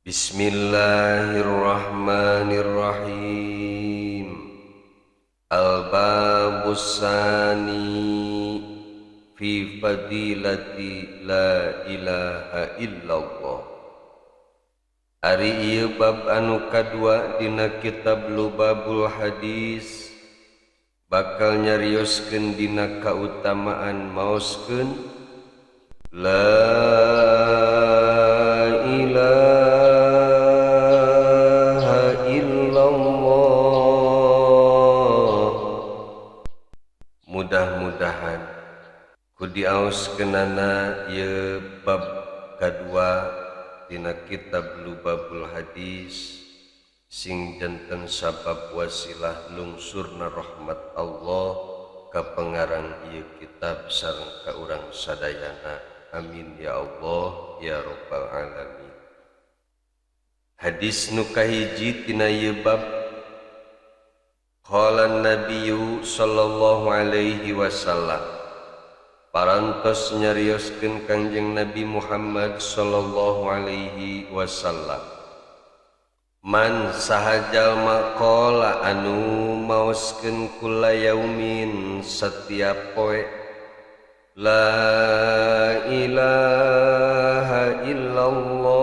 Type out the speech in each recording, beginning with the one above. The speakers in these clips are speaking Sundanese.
Bismillahirrahmanirrahim. Al-babus sani fi fadilati la ilaha illallah. Ari ieu bab anu kadua dina kitab Lubabul Hadis bakal nyarioskeun dina kautamaan maoskeun la ilaha illallah. Mudah-mudahan ku diaoskeunana ieu bab kadua dina kitab Lubabul Hadis sing janten sabab wasilah lungsurna rahmat Allah ka pengarang ieu kitab sareng ka urang sadayana. Amin ya Allah ya rabbal alamin. Hadis nu kahiji tina ieu bab, qala nabiyyu sallallahu alaihi wasallam, parantos nyarioskeun Kangjeng Nabi Muhammad sallallahu alaihi wasallam, man saha jalma qala anu maoskeun kula yaumin setiap poe la ilaha illallah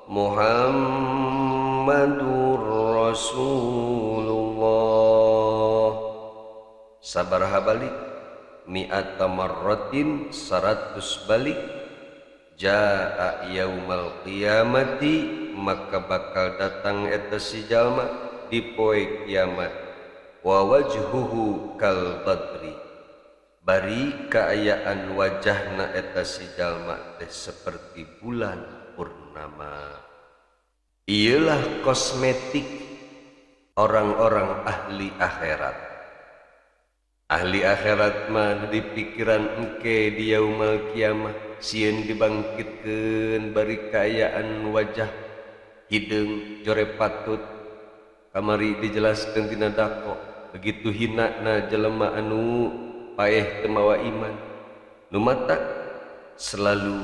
Muhammadur Rasulullah sabaraha balik, mi'ata marratin 100 balik, jaa yaumal qiyamati maka bakal datang eta si jalma di poe kiamat, wa wajhuhu kal badri, bari kaayaan wajahna eta si jalma teh seperti bulan purnama. Iyalah kosmetik orang-orang ahli akhirat. Ahli akhirat mah di pikiran engke di yaumal kiamah sieun dibangkitkeun bari kaayaan wajah hideung jore patut. Kamari dijelaskeun dina dako begitu hina na jelema anu paeh teu mawa iman. Nu mata selalu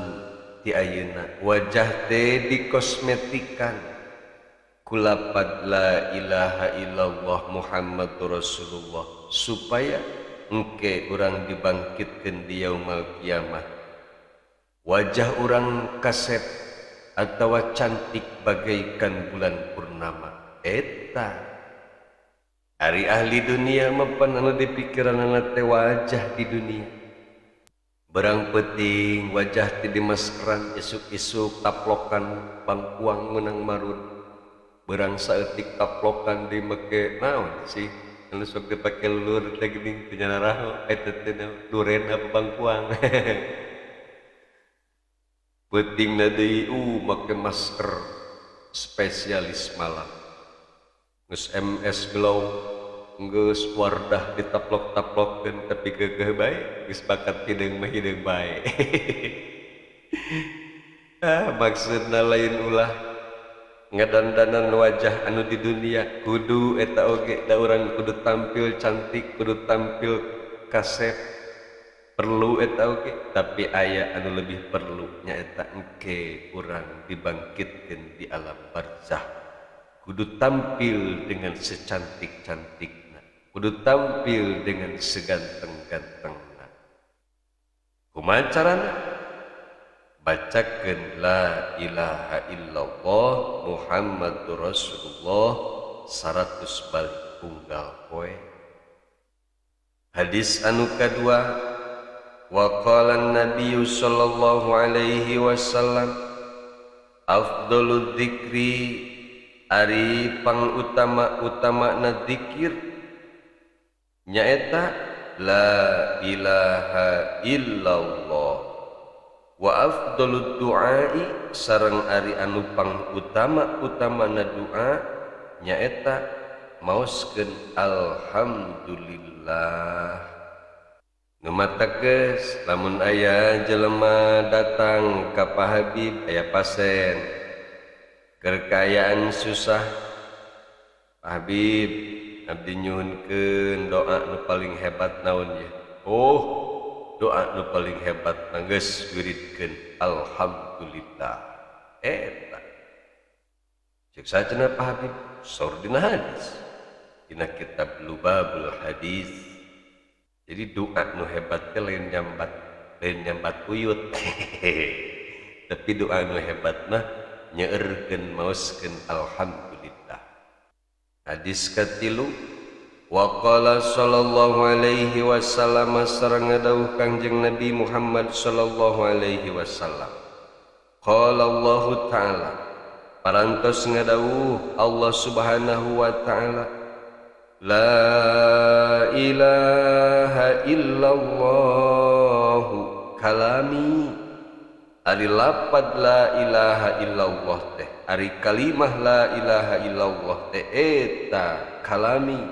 ti ayeuna wajah teh dikosmetikan kulapad la ilaha illallah Muhammadur Rasulullah supaya engke urang dibangkitkeun di yaumal kiamah wajah urang kasep atawa cantik bagaikan bulan purnama. Eta ari ahli dunia mapan anu dipikiranana teh wajah di dunia. Berang peuting wajah teh dimaskeran, isuk-isuk taplokan bangkuang meunang marun. Berang saeutik taplokan dimeke naon sih anu sok dipake lulur teh geuning teu nyaraho eta teh duren apa bangkuang. Peutingna deui make masker spesialis malam. Geus MS Glow geus wardah ditaplok-taplokkeun tapi geugeuh bae geus bakat hideung mah hideung bae. Ah, maksudna lain ulah ngadandanan wajah anu di dunia kudu eta oge da urang kudu tampil cantik, kudu tampil kasep, perlu eta oge, tapi aya anu lebih perlu nyaeta engke urang dibangkitkeun di alam barzah kudu tampil dengan secantik-cantikna, kudu tampil dengan seganteng-gantengna. Kumaha carana? Bacakeun la ilaha illallah Muhammadur Rasulullah 100 balik unggal poe. Hadis anu kadua, wa qala an-nabiyyu sallallahu alaihi wasallam afdhalud dzikri, ari pangutama-utamana dzikir nyaeta la ilaha illallah, wa afdhalud du'ai sareng ari anu pangutama-utamana du'a nyaeta maoskeun alhamdulillah. Nu matakeus lamun aya jelema datang ka Pak Habib aya pasien kekayaan susah, Pak Habib abdi nyuhunkeun doa nu paling hebat naon ye? Oh, doa nu paling hebat geus wiridkeun alhamdulillah. Eta cek sacenah Pak Habib saur dina hadis dina kitab Lubabul Hadis. Jadi doa nu hebat teh lain nyambat uyut tapi doa nu hebat mah nyeurkeun maoskeun alhamdulillah. Hadis katilu wa qala sallallahu alaihi wasallam sareng ngadawuh Kangjeng Nabi Muhammad sallallahu alaihi wasallam qala Allah ta'ala parantos ngadawuh Allah subhanahu wa ta'ala la ilaha illallah kalami. Ari lapad la ilaha illallah teh, ari kalimah la ilaha illallah teh eta kalami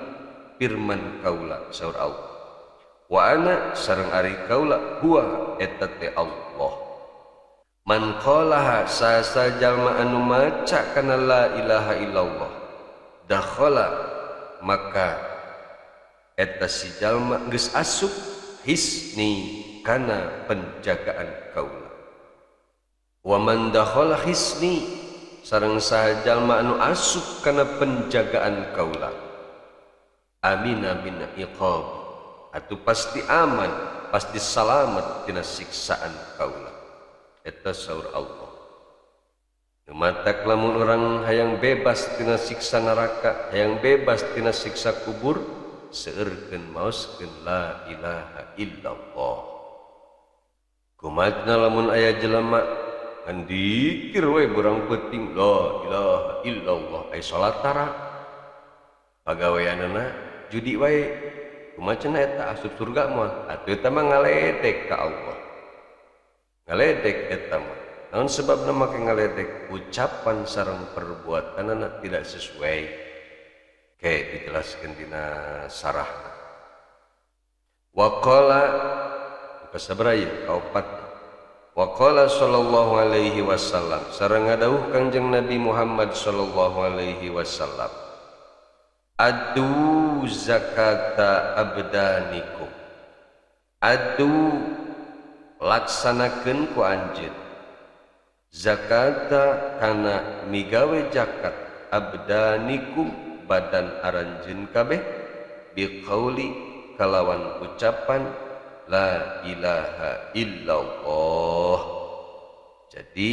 firman kaula saur Allah. Wa ana sareng ari kaula huwa eta teh Allah. Man qalaha sasa jalma anu maca kana la ilaha illallah dakhala maka eta si jalma geus asup hisni kana penjagaan kaula. Wa man dakhala hisni sareng saha jalma anu asup kana penjagaan kaula amina min iqab atuh pasti aman pasti salamet tina siksaan kaula. Eta saur Allah. Nu matak lamun urang hayang bebas tina siksa neraka, hayang bebas tina siksa kubur, seueurkeun maoskeun la ilaha illallah. Kumaha lamun aya jelema ngan dikir we burang peuting la ilaha illallah aya salat tara pagaweanana judi wae, kumaha cenah eta asup surga moal? Atuh eta mah ngaledek ka Allah, ngaledek eta mah. Naon sebabna make ngaledek? Ucapan sareng perbuatanana tidak sesuai. Kayak dijelaskeun dina sarahna. Wa qala kasabra ieu kaopat. Wa qala sallallahu alaihi wasallam sareng ngadawuh Kangjeng Nabi Muhammad sallallahu alaihi wasallam adu zakata abdanikum. Adu laksanakeun ku anjeun zakata kana migawe zakat abdanikum badan aranjeun kabeh biqauli kalawan ucapan la ilaha illallah. Jadi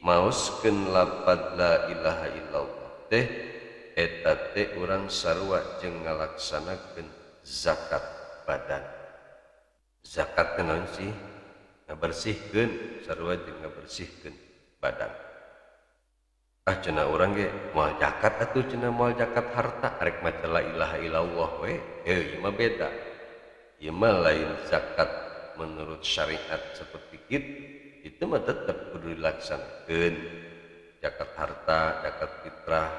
maoskeun lapad la ilaha illallah teh eta teh urang sarua jeung ngalaksanakeun zakat badan. Zakat naon sih? Ngabersihkeun, sarua jeung ngabersihkeun badan. Ah cenah urang ge moal zakat atuh cenah moal zakat harta arek maca la ilaha illallah we. Ieu mah beda. Ieu mah lain zakat menurut syariat seperti itu mah tetep kudu dilaksanakeun. Zakat harta, zakat fitrah.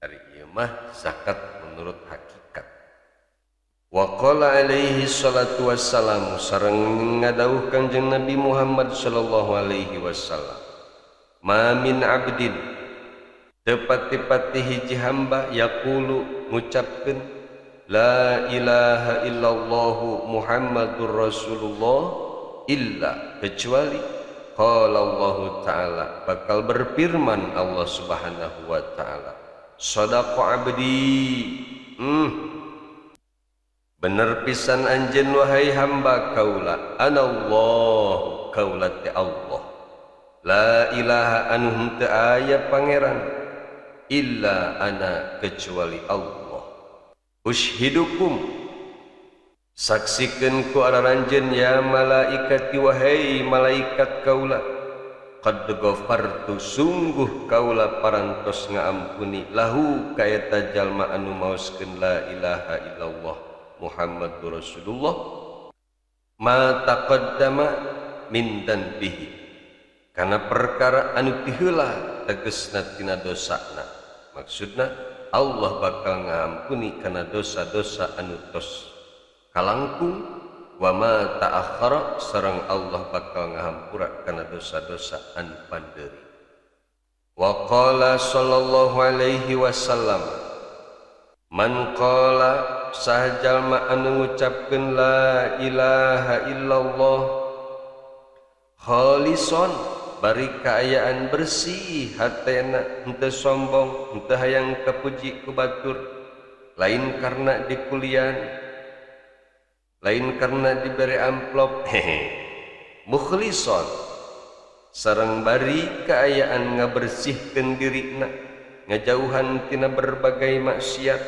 Ari ieu mah zakat menurut hakikat. Wa qala alaihi salatu wassalam sareng ngadawuh Kangjeng Nabi Muhammad sallallahu alaihi wasallam ma min abdin tepati-pati hiji hamba yaqulu ngucapkeun la ilaha illallah Muhammadur Rasulullah illa kecuali qala Allah ta'ala bakal berfirman Allah subhanahu wa ta'ala sadaqa abdi. Bener pisan anjeun wahai hamba kaula anallah kaula teh Allah la ilaha anu henteu aya pangeran illa ana kecuali Allah. Ushidukum saksikeun ku aranjeun ya malaikati wahai malaikat kaula qad ghafartu sungguh kaula parantos ngaampuni lahu ka eta jalma anu maoskeun la ilaha illallah Muhammadur Rasulullah ma taqaddama min danbihi kana perkara anu tiheula tegesna tina dosana. Maksudna Allah bakal ngampuni kana dosa-dosa anu tos kalangkung wa ma ta'akhkhara sareng Allah bakal ngahampura kana dosa-dosa anu pandeuri. Wa qala sallallahu alaihi wasallam man qala saha jalma anu ngucapkeun la ilaha illallah khalison bari kaayaan bersih hatena henteu sombong henteu hayang kapuji ku batur lain karena dikulian lain karena diberi amplop hehe mukhlison sareng bari kaayaan ngabersihkeun dirina ngajauhan tina berbagai maksiat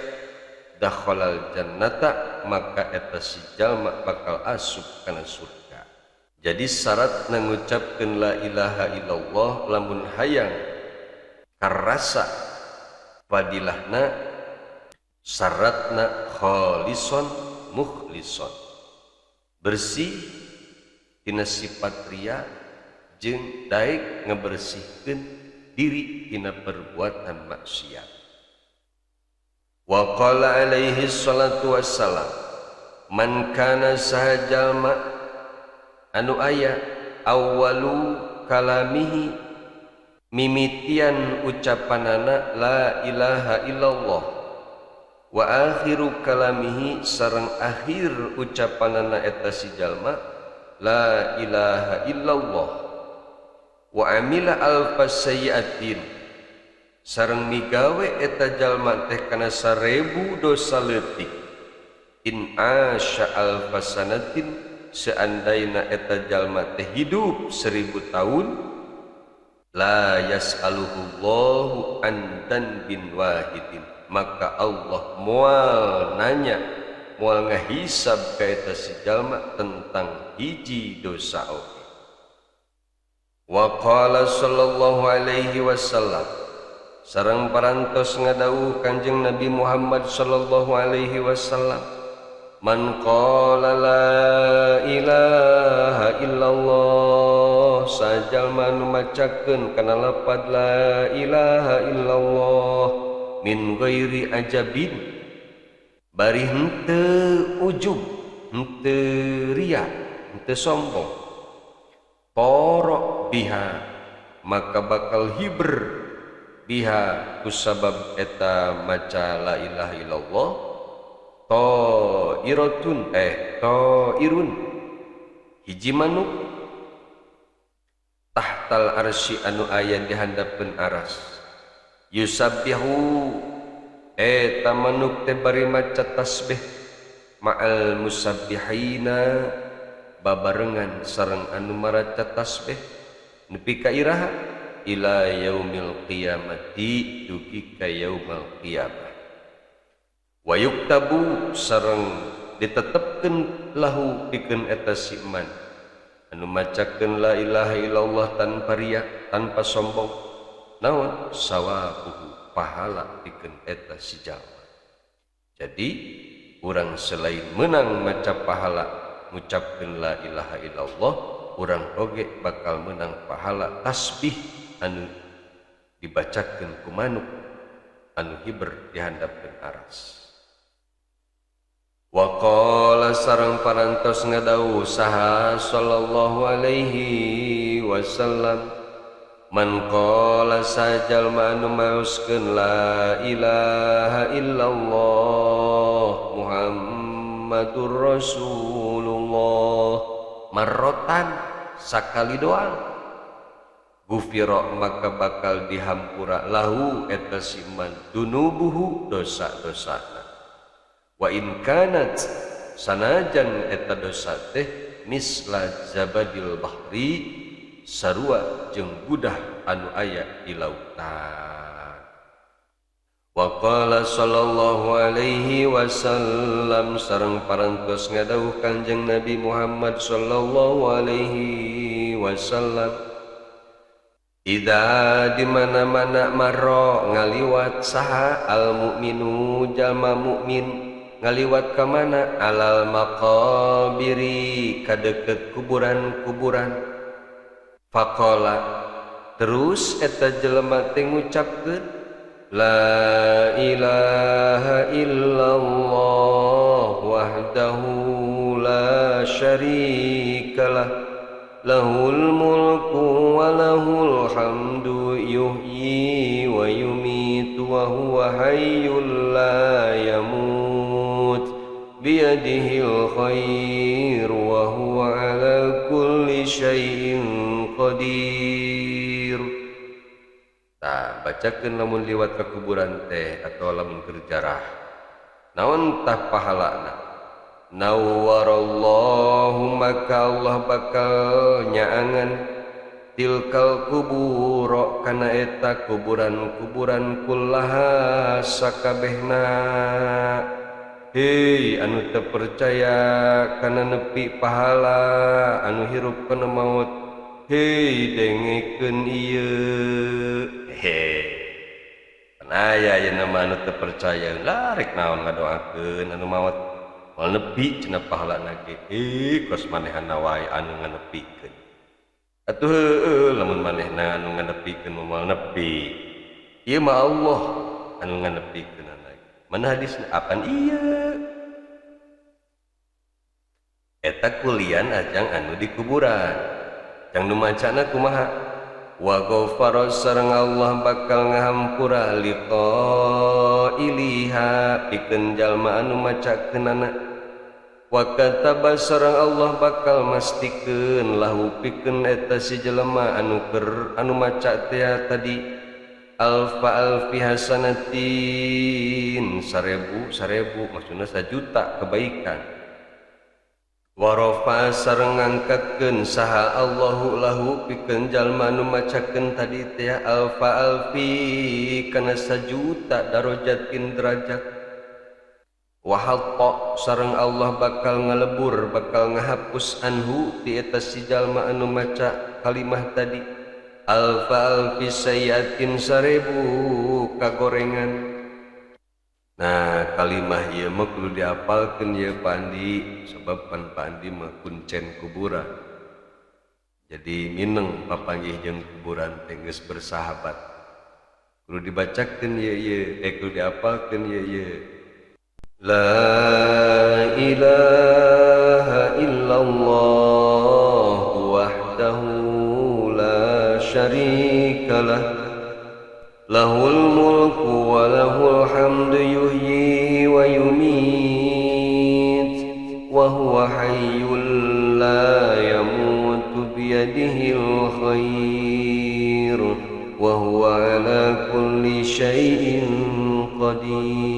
dakhalal jannata maka eta si jalma bakal asup kana surga. Jadi syarat ngucapkeun la ilaha illallah lamun hayang karasa fadilahna syaratna khalison mukhlison bersih tina sifat ria jeung daek ngabersihkeun diri tina perbuatan maksiat. Wa qala alaihi salatu wassalam man kana sahajalma anu aya awwalu kalamihi mimitian ucapanana la ilaha illallah wa akhiru kalamihi sareng akhir ucapanana eta si jalma la ilaha illallah wa amila alfa sayyiatin sareng migawe eta jalma teh kana 1000 dosa leutik in asya alfa sanatin seandaina eta jalma teh hidup 1000 tahun la yas'aluhullahu an danbin wahidin maka Allah moal nanya moal ngahisab ka eta si jalma tentang hiji dosa oge. Wa qala sallallahu alaihi wasallam sareng parantos ngadawuh Kanjeng Nabi Muhammad sallallahu alaihi wasallam man qala la ilaha illallah sajalma nu macakeun kana lapad la ilaha illallah min ghairi ajabin bari henteu ujub henteu riya henteu sombong porok biha maka bakal hiber biha kusabab eta maca la ilaha illallah ta'iratun ta'irun hiji manuk tahtal arsy anu aya di handapeun aras yusabbihu eta manuk teh bari maca tasbih ma'al musabbihina babarengan sareng anu maraca tasbih nepi ka iraha ila yaumil qiyamati dugi ka yaumil qiyamah wa yuktabu sareng ditetepkeun lahu pikeun eta si iman anu macakeun la ilaha illallah tanpa riya tanpa sombong naon sawabuhu pahala pikeun eta si jalma. Jadi urang selain menang maca pahala ngucapkeun la ilaha illallah urang oge bakal menang pahala tasbih anu dibacakeun ku manuk anu hiber di handapeun aras. Wa qala sareng parantos ngadawuh saha sallallahu alaihi wasallam man qala sajalma anu maoskeun la ilaha illallah Muhammadur Rasulullah marrotan sakali doang gufira maka bakal dihampura lahu eta si man dunubuhu dosa-dosana wa in kanat sanajan eta dosa teh misla zabadil bahri sarua jeung gudah anu aya di lautan. Wa qala sallallahu alaihi wasallam sareng parantos ngadawuh Kanjeng Nabi Muhammad sallallahu alaihi wasallam idza di mana-mana marra ngaliwat saha al mukminu jalma mukmin ngaliwat ka mana alal maqabiri ka deukeut kuburan-kuburan faqala terus eta jelema teh ngucapkeun la ilaha illallah wahdahu la syarikalah lahul mulku wa lahul hamdu yuhyi wa yumitu wa huwa hayyul la yamut biyadihil khair wa huwa ala kulli syai'in qadir. Bacakeun lamun liwat ka kuburan teh atau lamun keur jarah. Naon tah pahalana? Nawwarallahu maka Allah bakal nyaangan tilkal kuburo kana eta kuburan-kuburan kullaha sakabehna. Hei anu teu percaya kana nepi pahala anu hirup kana maut, hei dengekeun ieu. He aya ayeuna mah anu teu percaya lah rek naon ngadoakeun anu maot moal nepi cenah pahalana ge. Kos manehna wae anu nganepikeun. Atuh heueuh lamun manehna anu nganepikeun moal nepi. Ieu mah Allah anu nganepikeun. Mana hadisna apan ieu? Eta kulian ajang anu di kuburan. Jang nu macana kumaha? Wa ghafara sareng Allah bakal ngahampura liqailiha pikeun jalma anu macakeunana. Wa kataba sareng Allah bakal mastikeun lahu pikeun eta si jelema anu keur anu maca teh tadi alfa alfi hasanatin sarebu sarebu maksudna sajuta kebaikan. Warofa sareng ngangkatkeun saha Allahu lahu pikeun jalma anu macakeun tadi teh alfa alfi kana sajuta darajatin derajat. Wa hatta sareng Allah bakal ngalebur bakal ngahapus anhu ti eta si jalma anu maca kalimah tadi alfa alfi sayyatin sarebu kagorengan. Nah kalimah ieu mah kudu diapalkeun ieu Pandi sebab pan Pandi mah kuncen kuburan. Jadi mineng papanggih jeung kuburan teh geus bersahabat. Kudu dibacakeun ieu ieu, kudu diapalkeun ieu ieu. La ilaha illallah wahdahu la syarika lah. Lahul mulku wa lahul hamdu yuhyi wa yumiit wa huwa hayyul la yamutu biyadihil khair wa huwa ala kulli syai'in qadir.